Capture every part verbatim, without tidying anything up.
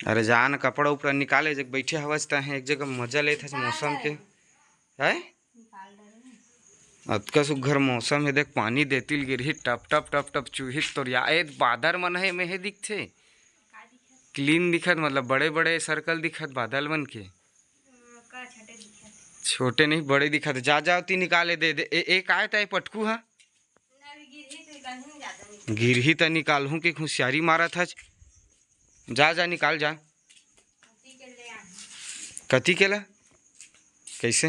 अरे जा न, कपड़ा उपड़ा निकाले, जग बैठे हवस त है एक जगह, मजा लेत हस मौसम के। है? अतका सुघर मौसम है, देख पानी देतिल गिरही, टप टप टप टप चुहित तोर या। ए बादर मन है, में है दिखथे। क्लीन दिखत, मतलब बड़े बड़े सर्कल दिखत बादल मन के। छोटे नहीं, बड़े दिखत। जा जा, ओती निकाले दे दे। ए, ए काय ताय पटकू हा? गिरही त निकालहूँ के हुसियारी मारत हच। जा जा, निकाल जा। कति के ला? कैसे?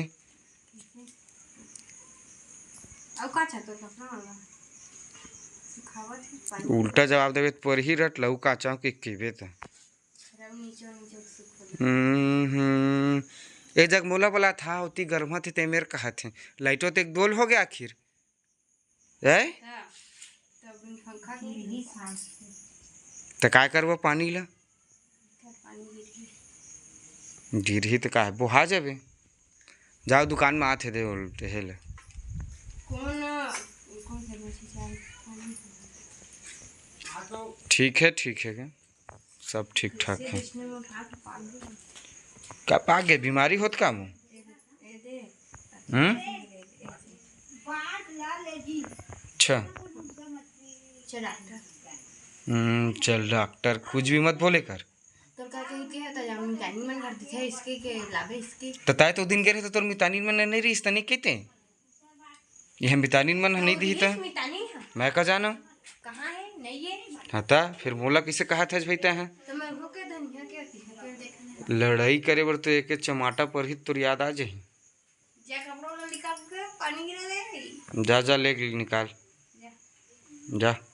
अउ का चाहत हस? उल्टा जवाब देबे त परही रट लहू, का चाहूँ के कहिबे त। हम्म, हम्म। ए जग मोला बोला था, ओती गरम थे ते मेर कहत हे। लाइटो ते एक दोल हो गया आखिर। ए? त काय करबो पानी ला? गिरही त काय बोहा जाबे। जाओ दुकान में आथे दे उल्टे हे ले। ठीक है, ठीक है, सब ठीक ठाक है। का पाक गे, बीमारी होत का मु? हम्म? अच्छा। हम्म, चल डॉक्टर, कुछ भी मत बोले कर। तोर का कही के है, त जा मितानी मन घर दिखे इसके के लाभे इसके। त ताय तो दिन गे रहे त तोर मितानी मन नहीं रहिस, तनी कहते। ये हम मितानी मन नहीं दिही त। मितानी है। मैं का जानो? कहाँ है? नहीं है। हाँ ता, फिर मोला कैसे कहा था भाई तै है? तो मैं हो के धनिया के होती है, के देखने। लड़ाई करे बर तो एक चमाटा पर ही तोर याद आ जाही। जा कपड़ा वाला निकाल के पानी गिरा दे। जा, जा, ले निकाल। जा। जा।